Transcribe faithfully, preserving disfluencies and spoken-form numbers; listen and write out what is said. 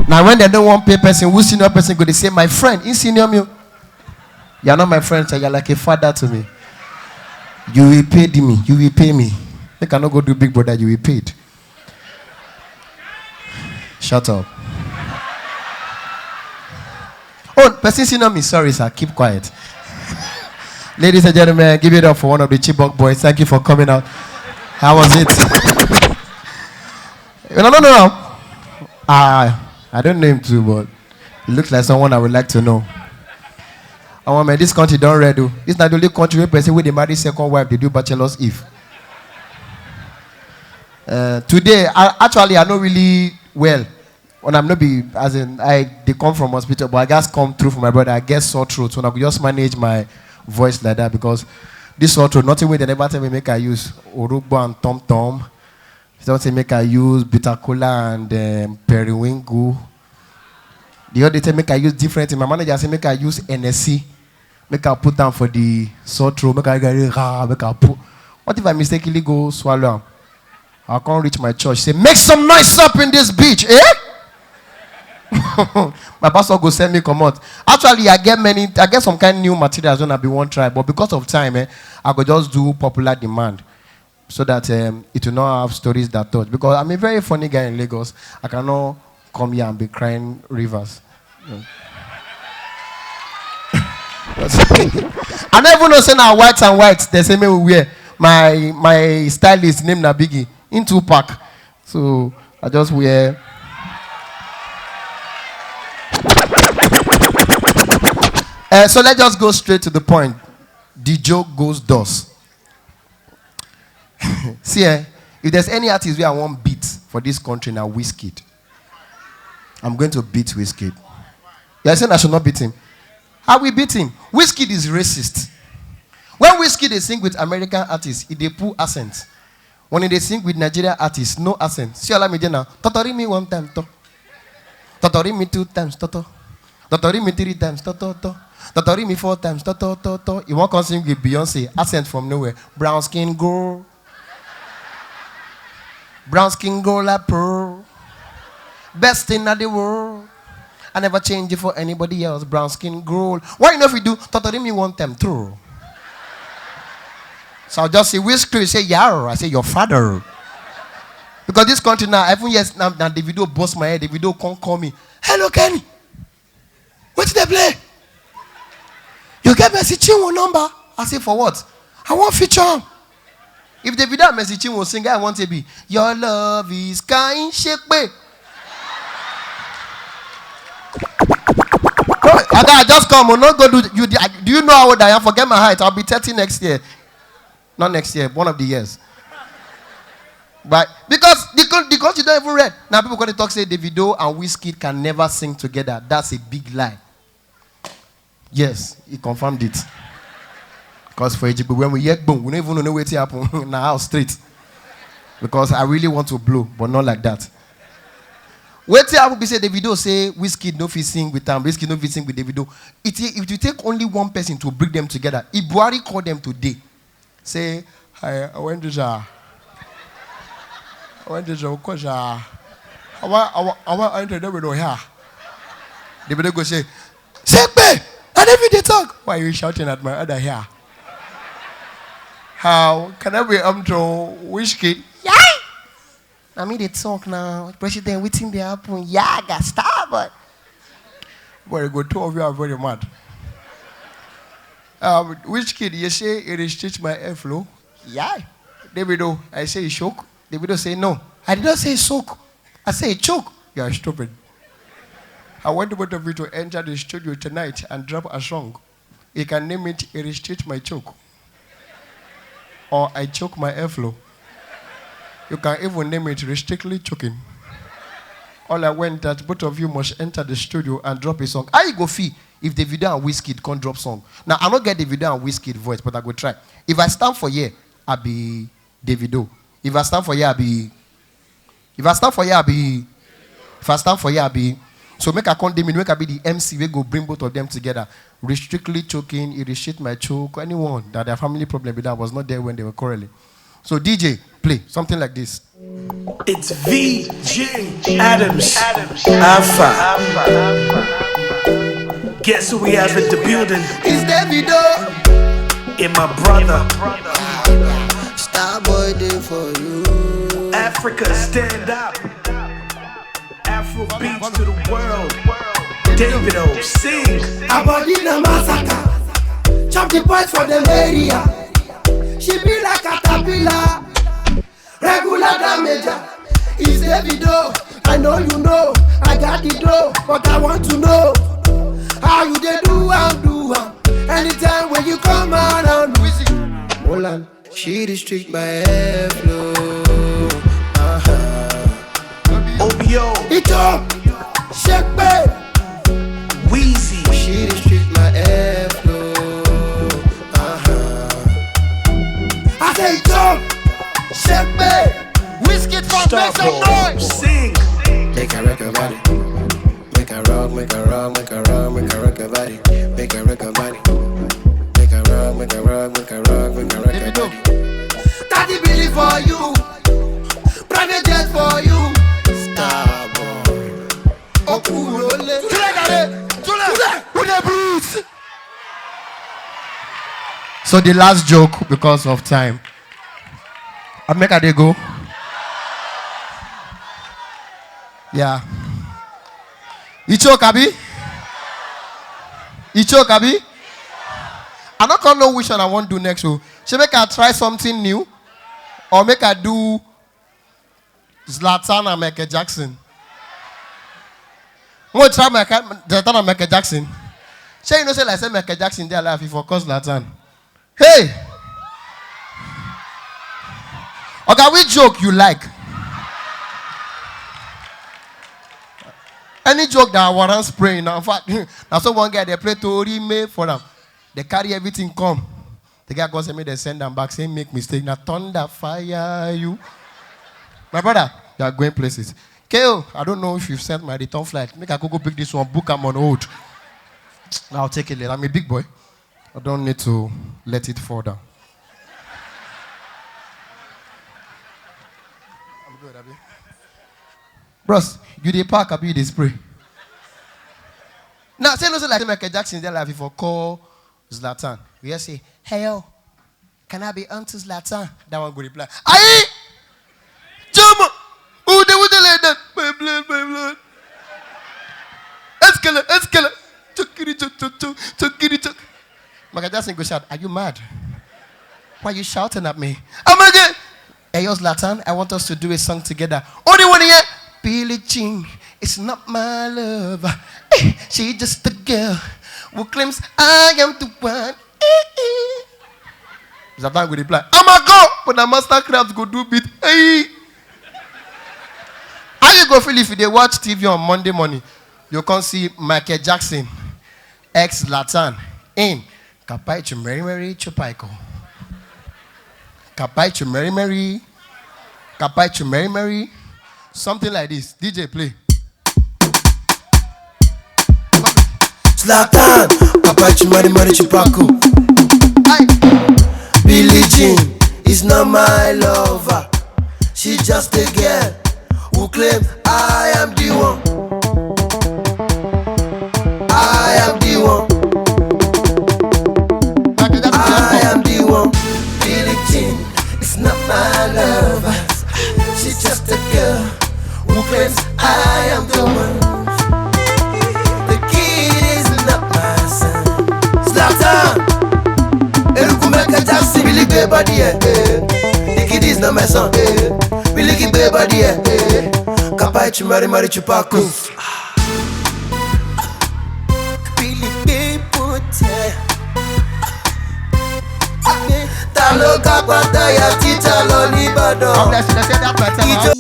Now when they don't want pay person, who senior person go, they say, "My friend, he senior me." You are not my friend, sir. You're like a father to me. You will pay me. You will pay me. They cannot go do big brother. You will paid. Shut up. Oh, person senior me. Sorry, sir. Keep quiet. Ladies and gentlemen, give it up for one of the Chibok boys. Thank you for coming out. How was it? No, no, no, no. Ah, I don't know him too, but it looks like someone I would like to know. Oh man, this country don't ready. This not the only country where person with the married second wife they do bachelor's eve. Uh, today, I, actually, I know really well. When I'm not be as in I they come from hospital, but I just come through for my brother. I get sore throat, so I could just manage my voice like that because this sore throat, nothing with they never tell me make I use Orugbo and Tom Tom. They don't say make I use bitter cola and um, periwinkle. The other day make I use different thing. My manager say make I use N S C. Make I put down for the sore throat. Make I get it, ah, make I put. What if I mistakenly go swallow am? I can't reach my church. Say make some noise up in this beach, eh? My pastor go send me come out. Actually, I get many, I get some kind of new materials when I be one try, but because of time, eh, I go just do popular demand so that um, it will not have stories that touch. Because I'm a very funny guy in Lagos. I cannot come here and be crying rivers. I never know say now white and white. They say me we wear. My my stylist name na Biggie in Tupac. So I just wear. Uh, so let's just go straight to the point. The joke goes thus. See, eh, if there's any artist where I want beat for this country now, Wizkid. I'm going to beat Wizkid. You're saying I should not beat him? How we beat him? Wizkid is racist. When Wizkid they sing with American artists, he they pull accent. When they sing with Nigerian artists, no accent. See all me now. Totori me one time, to. Totori me two times, toto. Totori me three times, toto, to. Totori me four times, toto, toto. He won't come sing with Beyonce. Accent from nowhere. Brown skin girl. Brown skin girl like pearl. Best thing in the world. I never change it for anybody else. Brown skin girl. Why you know if you do Totori me one time through? So I'll just say, which crew? Say, yeah. I say, your father. Because this country now, even yes, now, now the video bust my head. The video can't call me. Hello, Kenny. What did they play? You get Mercy Chinwo number? I say, for what? I want feature him. If the video Mercy Chinwo sing, I want to be. Your love is kind shape. Oga, I just come. Oh, no go do you. Do you know how old I am? Forget my height. I'll be thirty next year. Not next year. One of the years. But because the coun- the country don't even read now, people gonna talk say Davido and Wizkid can never sing together. That's a big lie. Yes, he confirmed it. Because for Egypt, when we hear boom, we don't even know what happen in our house straight. Because I really want to blow, but not like that. Wetin happen be say Davido say Wizkid no fit sing with am, Wizkid no fit sing with Davido. It it will take only one person to bring them together. If Buhari call them today, say I, I went to Jah. I went to Jah. Of course, uh, I want I want I want I want to know here. Davido go say, "Sekpe, I never dey talk. Why are you shouting at my other here? How can I be um to Wizkid? Yeah." I mean, they talk now. President, waiting they happen. Yeah, got star, but. Very good. Two of you are very mad. Um, Wizkid? You say it restrict my airflow? Yeah. Davido, I say you choke. Davido say no. I did not say soak. I say choke. You are stupid. I want both of you to enter the studio tonight and drop a song. You can name it It Restrict My Choke. Or I Choke My Airflow. You can even name it Restrictly Choking. All I want that both of you must enter the studio and drop a song. How you go feel if Davido and Wizkid can't drop song? Now, I don't get Davido and Wizkid voice, but I go try. If I stand for here, I be Davido. If I stand for here, I be. If I stand for here, I be. If I stand for here, I be. So make I come dey middle, make I be the M C wey go bring both of them together. Restrictly Choking, It Restrict My Choke, anyone that their family problem be that was not there when they were quarreling. So D J, play something like this. It's V J Adams Alpha. Guess who we have in the building? It's Davido. And my brother. Starboy dey for you. Africa, stand up. Afro beats to the world. Davido, sing. Abodina massacre. Chop the boys for the area. She be like caterpillar. Regular damager. Is Davido. I know you know. I got the dough, but I want to know how you dey do am, do am. Anytime when you come around, Wizzy. Molan, she dey streak my airflow. Uh-huh. O B O. Ito, Shekpe. Wheezy. She dey streak my airflow. Uh-huh. I say Ito, Shekpe. Wizkid fam, make some noise. Sing. Make I rock your body. Make I rock, make I rock, make I rock, make I rock your body. Make I rock your body. Make I rock, make I rock, make I rock, make I rock your body. Thirty billion for you. Private jet for you. Starboy. Okurole. Tule gare. Tule. Tule. Tule, please. So the last joke, because of time. I make I dey go. Yeah. You choke, abi? You choke, abi? I don't know which one I want to do next. So, should make I try something new, or make I do Zlatan and Michael Jackson? Mo try Michael, Zlatan and Michael Jackson. Shey you know say like say Michael Jackson dey alive, he for call Zlatan. Hey! Oga, which joke you like? Any joke that warrants praying. Now, in fact, now so one guy dey play Tori May for them. They carry everything come. The guy go say make they send them back, say make mistake. Now thunder fire you. My brother, you are going places. K O, I don't know if you've sent my return flight. Make I go, go pick this one, book am on hold. Now I'll take it later. I'm a big boy. I don't need to let it fall down. I'm good, abi? Bros, you dey pack, abi you dey spray? Now, say no say like Michael Jackson dey alive, he for call Zlatan. We hear say, "Hey yo, can I be onto Zlatan?" That one go reply, "Aye! Jumbo! Who dey, who dey like that? My blood, my blood. Eskele, eskele. Chokiri chok chok chok, chokiri chok." Michael Jackson go shout, "Are you mad? Why are you shouting at me?" I'm again. "Hey yo, Zlatan, I want us to do a song together." Only one here. "Billie Jean is not my lover. Eh, she just a girl who claims I am the one." Eh, eh. Zlatan go reply, "I'm a go, but na Mastercraft go do beat." Hey. How you go feel if you dey watch T V on Monday morning? You come see Michael Jackson, ex Zlatan, in Kapai Chumeri Meri Chupaiko. Kapai Chumeri Meri. Kapai Chumeri Meri. Something like this. D J, play. Zlatan, Kapai Chumeri Meri Chupaiko. Billie Jean is not my lover. She just a girl who claim I am the one. I am the one. I am the one. Billie Jean is not my lover. She's just a girl who claims I am the one. The kid is not my son. Zlatan, Eruku Michael Jackson, Billy Gay body, eh, eh. The kid is not my son, eh. Billy Gay body, eh, eh. Kapai Chumari Mari Chupaku. Billy Gay put, eh. Ta ló ká pátá ya títa lọ nìbàdàn? Ìjọ